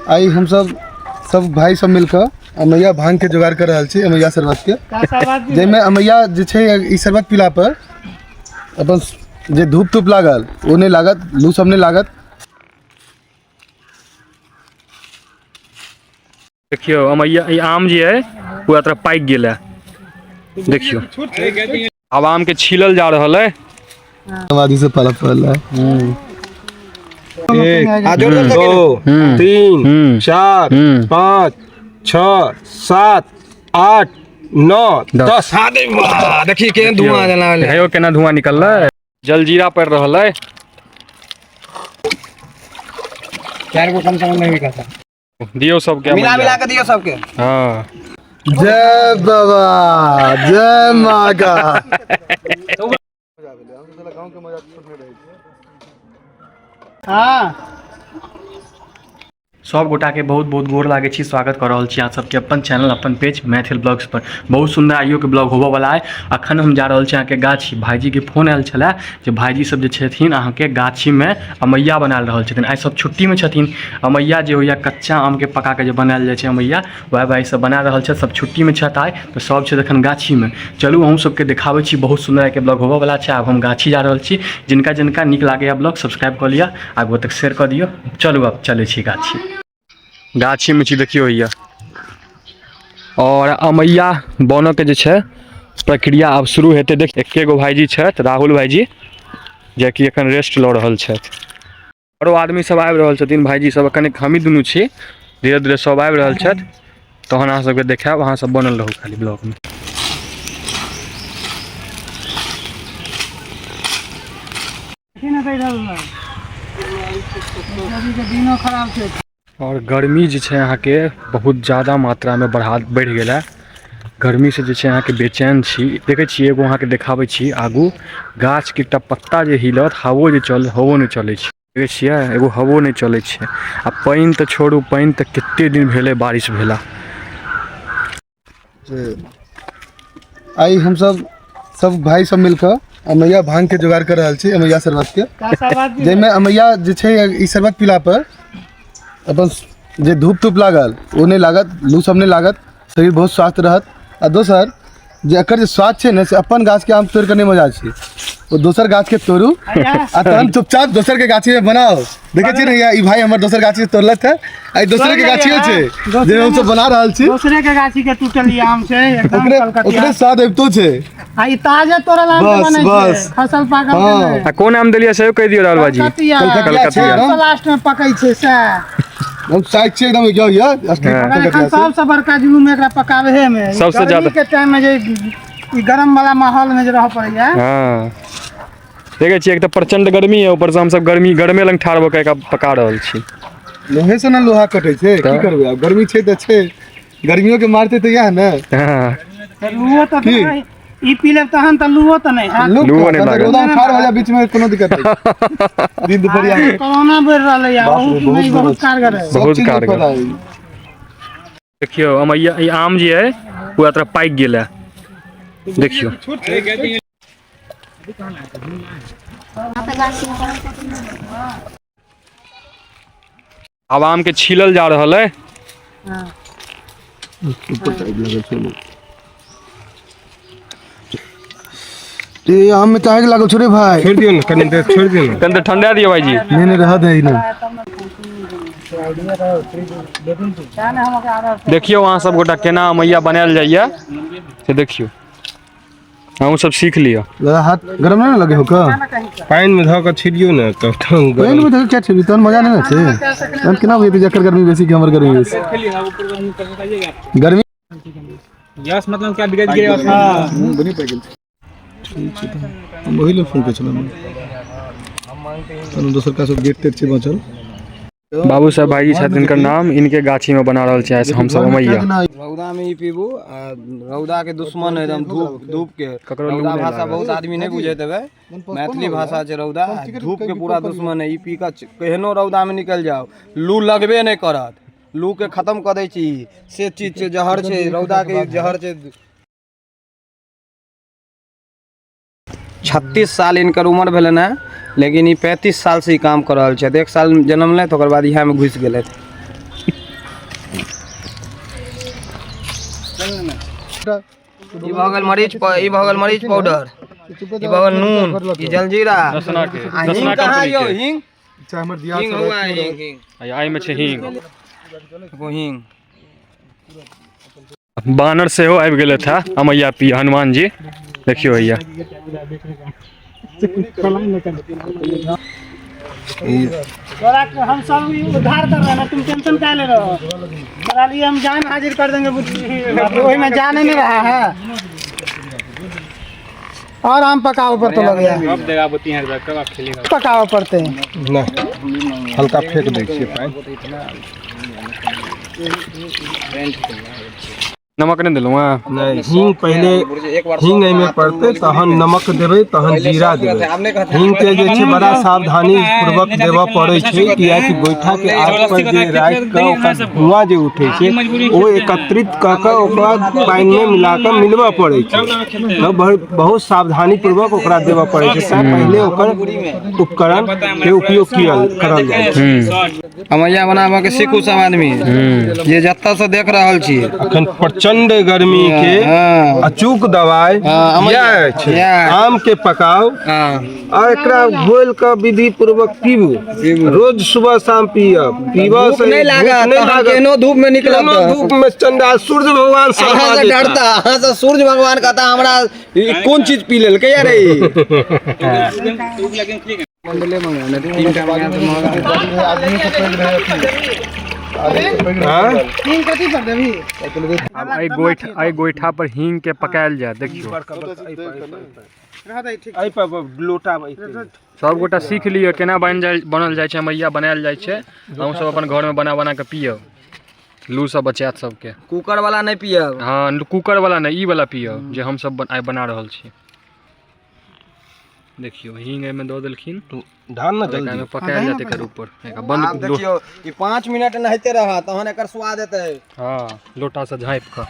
आइ हमसब सब भाई सब मिलकऽ अमैया भांग के जोगाड़ कर रहल छी, अमैया शरबत के, जाहिमे अमैया जे छै ई शरबत पीला पर अपन जे धूप तूप लागल ओ नहि लागत, लू सब नहि लागत। देखियौ अमैया ई आम जे है पूरा तरह पाकि गेल है। देखियौ आब आम के छीलल जा रहल है। आदमी से पला पड़ल है। 1 2 3 4 5 6 7 8 9 10। देखिए केहन धुआं जलावल है, केना धुआं निकल है, जलजीरा पड़ रहल है। 4 गो कम से कम नहीं निकलता। दियो सबके मिला मिला के दियो सबके। हाँ। जय बाबा, जय माँ का। हाँ। सब गोटा के बहुत बहुत गोर लागे छी, स्वागत कर रहल छी अहाँ सबके अपन चैनल अपन पेज मैथिल ब्लॉग्स पर। बहुत सुंदर आइयो के ब्लॉग होबऽ वाला है। अखन हम जा रहल छी अहाँके गाछी। भाईजी के फोन आयल छलै जे भाईजी सब जे छथिन अहाँके गाछी में अमैया बना रहल छथिन। आइ सब छुट्टी में छथिन। अमैया जे होइया कच्चा आम के पका के जे बनायल जाइ छै अमैया, वएह भाई सब बना रहल छथि। सब छुट्टी में छथि आइ, तऽ सब छथि अखन गाछी में। चलू अहूँ सबके देखाबै छी, बहुत सुंदर आइके ब्लॉग होबऽ वाला छै। आब हम गाछी जा रहल छी। जिनका जिनका नीक लागैया ब्लॉग सब्सक्राइब कऽ लिअ, आगू तक शेयर कऽ दियौ। चलू आब चलै छी गाछी। गाछी में छी देखियौ होइया और अमैया बनऽ के जे छै प्रक्रिया आब शुरू हेतै। देख एके गो भाईजी छथि, राहुल भाईजी, जे कि एखन रेस्ट लऽ रहल छथि। आरो आदमी सब आबि रहल छथिन, भाईजी सब। एखन हमही दुनू छी, धीरे धीरे सब आबि रहल छथि। तहन अहाँ सबके देखायब, अहाँ सब बनल रहू खाली ब्लॉग में। और गर्मी जे छै अहाँके बहुत ज़्यादा मात्रा में बढ़ि गेल है। गर्मी से जे छै अहाँके बेचैन छी। देखै छी एगो अहाँके देखाबै छी आगू गाछ के एकटा पत्ता जे हिलत, हवो जे चल, हवो नहि चलै छै। देखै छियै एगो हवो नहि चलै छै। आ पानि तऽ छोड़ू, पानि तऽ कते दिन भेलै बारिश भेला। आइ हमसब सब भाई सब मिलकऽ अमैया भांग के जोगाड़ कर रहल छी, अमैया शरबत के, जाहिमे अमैया जे छै ई शरबत पीला पर अपन जे धूप तूप लागल ओ नहि लागत, लू सब नहि लागत, शरीर बहुत स्वस्थ रहत। आ दोसर जे एकर जे स्वाद छै ने से अपन गाछ के आम तोड़ि कऽ नहि मजा छै, ओ दोसर गाछ के तोड़ू आ तहन चुपचाप दोसर के गाछी में बनाओ। देखै छियै ने भैया, ई भाई हमर दोसर गाछी से तोड़लक है, आ ई दोसरे के गाछियो छै जे हमसब बना रहल छी। दोसरे के गाछी के टूटल ई आम छै, एकदम ओकरे कलकतिया। ओकरे स्वाद अबितो छै। आ ई ताजे तोड़ल आम के बस, बनै छै, बस। फसल पाकल के हाँ। नहि। आ कोन आम देलियै सेहो कहि दियौ राहुल भाईजी। कलकतिया। कलकतिया छै कलकतिया। एकदम। लास्ट में पकै छै सएह। हम साइड छै एकदम यो यो, असली हाँ। मगर एखन कलकतिया छै। सबसँ बड़का जुलूम एकरा पकाबहे में। सबसँ गर्मी ज्यादा। के टाइम में जे ई गरम वाला माहौल में जे रहऽ पड़ैया। हाँ। देखै छियै एक तऽ प्रचंड गर्मी है, ऊपर से हमसब गर्मी गर्मे लग ठाढ़ भऽ कऽ एकरा पका रहल छी। लोहे से ने लोहा कटै छै, की तऽ? करबै आब, गर्मी छै तऽ छै, गर्मियों के मारते तऽ इएह ने। हाँ। तऽ लुओ तऽ की? नहि, ई पी लेब तहन तऽ लुओ तऽ नहि हैत। लू लुओ नहि तहन तऽ लागत। रौदा में ठाढ़ भऽ जाए बीच में कोनो दिक्कत नहि। दिन दुपहरिया में। कोरोना बढ़ि रहलै है, बाप रे, ओहू बहुत में ई बहुत बढ़ल। कारगर है। सब बहुत चीज में कारगर। फायदा है। देखियौ अमैया ई आम जे है पूरा तरह पाकि गेल है। देखियौ आब आम के छीलल जा रहल है। ए आम में काहे लागल छो रे भाई? छोड़ दियौ ने कनी देर, छोड़ दियौ ने। कनी देर ठंडा दियौ भाईजी। नहीं नहीं रह दे ना। देखियौ अहाँ सब गोटा केना अमैया बनायल जाइया से देखियौ, अहूँ सब सीख लिअ। दादा हाथ गरम नहीं ना लगे हो का? पानि में धऽ कऽ छिलियौ ने तऽ पानि में धऽ कऽ क्या छिलबी, तहन मजा नहीं ना छै। तहन केना बुझेतै जकर गर्मी बेसी कि हमर गर्मी बेसी। गर्मी यस मतलब क्या बिगड़ गया? हाँ। बनी पाइ गेल छै। ठीक छै तहन। हम ओही लेल फोन करै छलहुँ। तहन दोसर का सब गेट तेट छै बचल। बाबू साहब भाईजी छथि, इनकर नाम, इनके गाछी में बना रहल छै हम सब अमैया। रौदा में ई पीबू, आ रौदा के दुश्मन है एकदम धूप, धूप के। ककरो लू रौदा नहि भाषा लागत। बहुत आदमी नहीं बुझैत हेबै, मैथिली भाषा छै रौदा, धूप के पूरा दुश्मन है। ई पी कऽ केहनो रौदा में निकल जाओ, लू लगबे नहीं करत, लू के खत्म कऽ दै छी। से चीज छै, जहर छै, रौदा के जहर छै। 36 साल इनकर उम्र भेलनि हेँ, लेकिन ई 35 साल से ई काम कऽ रहल छथि। 1 साल जन्म लेलथि, ओकर बाद इएहमे घुसि गेलथि। ई भऽ गेल मरीच, ई भऽ गेल मरीच पाउडर, ई भऽ गेल नून, ई जलजीरा। दसना के, आ दसना हींग कहाँ कंपनी यौ? के। हींग, चाहे हमर दियाद हींग सब हुआ, है, हींग, हींग। आ एहिमे छै हींग। एगो हींग। बानर सेहो आबि गेल था अमैया पी। हनुमान जी देखियो हैया। तोरा के हम सब ई उद्धार कर रहे हैं ना, तुम टेंशन क्या ले रहे हो? तोरा लिए हम जान हाजिर कर देंगे। वही में जान ही नहीं रहा है और आम पकाओ पर तो लग गया। कब देगा वो 3000? कब आप खेलेगा? पकाओ पड़ते हैं। नहि, हल्का फेंक दै छियै पानि। नमक नहि देलहुँ हँ? नहि, हींग पहिले। एक बार हींग एहिमे पड़तै, तहन नमक देबै, तहन जीरा देबै। हींगके जे छै बड़ा सावधानी पूर्वक देबऽ पड़ै छै, कियाकि गोइठाके आग पर जे राखि कऽ ओकर धुआँ जे उठै छै, ओ एकत्रित कऽ कऽ ओकरा पानिमे मिला कऽ मिलबऽ पड़ै छै। तऽ बहुत सावधानी पूर्वक ओकरा देबऽ पड़ै छै। तेँ पहिले ओकर उपकरणके उपयोग कियल करल जाइ छै। अमैया बनाबऽ के सीखू सब आदमी जे जतऽ से देख रहल छी। अखन प्रचंड गर्मी के अचूक दवाइ अमैया। इएह अछि। इएह। आम के पकाउ आ एकरा घोल कऽ विधि पूर्वक पीबू। रोज सुबह शाम पियब। पीबऽ धूप से नहि लागत। धूप नहि तहन लागत। केहनो धूप में निकलब केहनो तऽ धूप में चंदा सूर्य भगवान अहाँ शर्मा से जेता। डरता अहाँ से सूर्य भगवान कहता, हमरा ई कोन चीज पी लेलकै यार ई? आदमी से पैघ रहै अथी, आदमी से पैघ रहै। हाँ? हींग कथी पर देबही? आब एहि गोइठा पर हींग के पकायल जाय, देखियो। रह दे, ठीक। एहि पर लोटा एते। सब गोटा सीख लिअ केना बनि जाइ, बनल जाइ छै अमैया, बनायल जाइ छै। अहूँ सब अपन घरमे बना बना कऽ पियब, लू सब बचायत सबके। कुकर वाला नहि पियब। हँ, कुकर वाला नहि, ई वाला पियब जे हमसब आइ बना रहल छी। देखियौ, हींग एहिमे दऽ देलखिन। धान ने आब एकरा जल्दी। एहिमे पकायल जेतै एकर ऊपर एकरा आब बंद देखियौ, ई 5 मिनट नहाइते रहत, तहन एकर स्वाद एतै। हँ, लोटासँ झाँपि कऽ।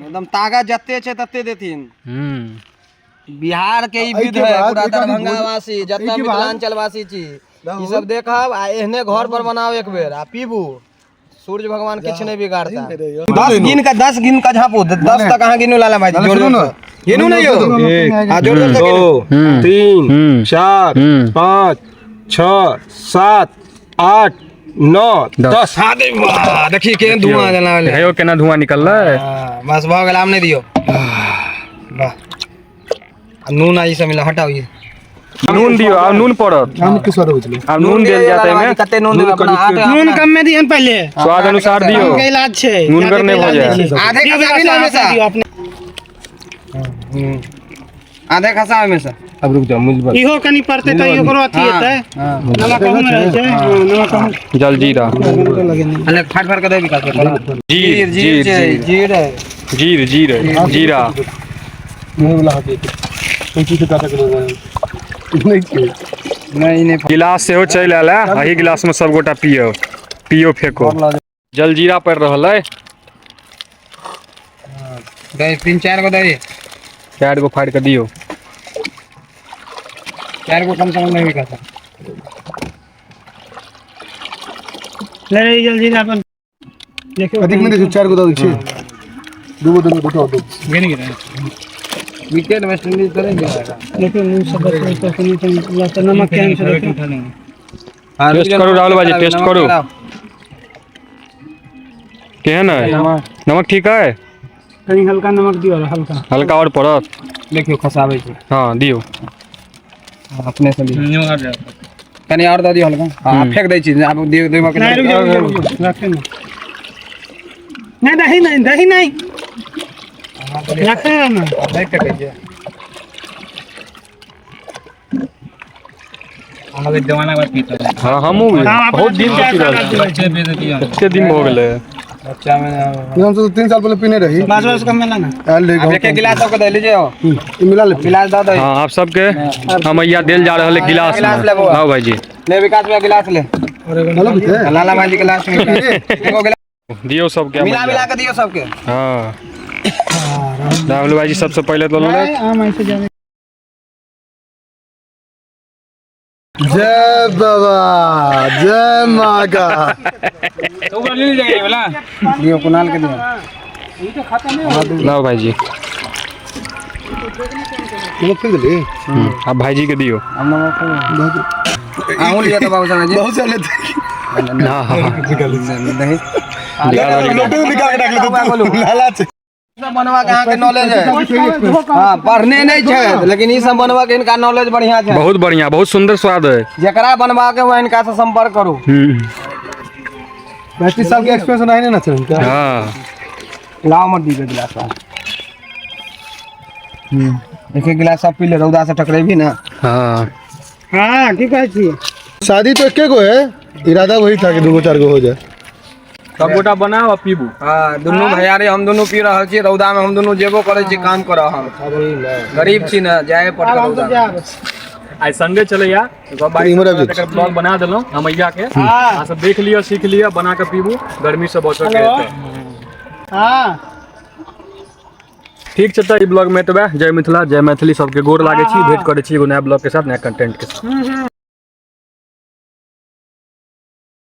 एकदम ताकत जते छै तते देथिन। बिहार के ई विध एहिके है। बाद पूरा एक आदमी दरभंगा वासी जतऽ एहिके बाद- मिथिलांचल वासी छी, ई सब देखब आ एहने घर पर बनाओ एक बेर आ पीबू, सूर्य भगवान किछु नहि बिगाड़ता। 10 गिन का, 10 गिन का झापू। 10 तक अहाँ गिनू। लाला भाई, जोर जोर से गिनू ने यौ। एक, हाँ, जोर जोर से गिनू। दो, तीन, चार, हम्म। पाँच, छः, सात, आठ, नौ, 10। हाँ, दे, वाह, देखिए केहन धुआं जेना भेलै। देखियौ केना धुआँ निकललै। हाँ, बस भऽ गेल, आब नहि दियौ। वाह, आ नून आ ई सब मिला, हटाउ ई। नून दियौ, आब नून पड़त। आम के स्वाद होइ छलै। आब नून देल जायत एहिमे। कते नून देबै अपना हाथ? नून कम में दिहन पहिले। स्वाद अनुसार दियौ। के इलाज छै। नूनगर नहि भऽ जाय। आधे खसाबी ने हमेशा। दियौ अपने। आधे खसा हमेशा। अब रुक जाओ, मिलबल। इहो कनि पड़तै तऽ ओकरो अथी हेतै। नमक अहूमे रहै छै। हँ, नमक अहूँ। जलजीरा। अरे, फाट फाट के दे विकास। जीर। जीर जीर। छै। जीर। जीर है। जीर, जीर, जीरा। मुँह वाला हाथ कोई चीज के काटा के नहि छै। नहीं नहीं। गिलास सेहो चलि आयल है। एही गिलासमे सब गोटा पियौ, पियौ, फेको। जलजीरा पड़ि रहल अइ। दही तीन चार गो दही। चारि गो फाड़ि कऽ दियौ। चार गो कम से कम नहीं विकास। ले रे जल्दी अपन देखियौ। अधिक नहि दै छै, चारि गो दऽ दै छियै। दूगो दऽ दियौ, दूटा दऽ दियौ। विकेट वेस्ट इंडीज करेंगे। देखियौ, नून सब बचलै तऽ कनि कनि तऽ नमक केहन छै देखियौ। टेस्ट करू राहुल बाजी, टेस्ट करू। केहन है नमक? ठीक है? कनि हल्का नमक दियौ, हल्का। हल्का आओर पड़त। देखियौ, खसाबै छै। हँ, दियौ। अपने से दियौ, कनि आओर दऽ दियौ हल्का। हाँ, फेंक दै छी आब, दियौ देबऽ के। नहीं, रुक जाओ, रुक जाओ, रखे ना। नहीं, दही नहीं, दही नहीं रखे है ना। नहि फेंकै छियै। जमाना बाद पीता है। हँ, हमहूँ बहुत दिन से पी रहल छी। कते दिन भऽ गेलै। बच्चा में। हम सब 3 साल पहले पीने रही। बास बास कम मिला ना। आयल रही आब गाँव। एक एक गिलास सबके दे लीजिए। ई मिला ले। गिलास दऽ दही। हँ, आप सबके अमैया देल जा रहल है गिलास गिलास में। लेबो। लाओ भाईजी। ले विकास भैया, गिलास ले। हेलो बीते। लाला भाईजी के लास्ट में एगो गिलास। दियौ सबके मिला अमैया। मिला के दियौ सबके। हँ, राहुल भाईजी सबसे पहिले तऽ लेलक। आम ऐसे जाने। जय बाबा, जय माँ का। तो वो ले जाएगा बोला। दियो कुणाल के दियो। लाओ भाई जी। नमक फेंक देली। अब भाई जी के दियो। अहूँ लिअ तऽ बाबू साहब जी। बहुत सारे हाँ हाँ दही लोटे में निकाल के रख लेते तू लालच। सब बनवा के अहाँके नॉलेज है। हाँ, पढ़ने नहीं छै लेकिन ई सब बनवा के इनका नॉलेज बढ़िया छै। बहुत बढ़िया, बहुत सुंदर स्वाद है। जकरा बनवा के वो इनका से संपर्क करू। 35 साल के एक्सपीरियंस नहीं ना छै इनका। हाँ लाओ मत दीजिए गिलास। एक एक गिलास सब पी ले, रौदा से टकरेबी ना। हाँ हाँ की कहै छी? शादी तो एके गो है, इरादा वही था कि दूगो चार गो हो जाए। सब गोटा बनाओ आ पीबू। हाँ, दुनू भैयारी हम दुनू पी रहल छी रौदा में। हम दुनू जेबो करै छी काम करऽ। हम गरीब छी ने, जाए पड़त रौदा में। आइ संडे चलैया, सब भाई इम्हर आबि एकर ब्लॉग बना देलहुँ अमैया के। अहाँ सब देख लिअ, सीख लिअ, बना के पीबू, गर्मी से बचऽ के हेतै। हाँ ठीक छै, तऽ ई ब्लॉग में एतबे। जय मिथिला, जय मैथिली। सबके गोर लागै छी। भेंट करै छी एगो नया ब्लॉग के साथ, नया कंटेंट के साथ।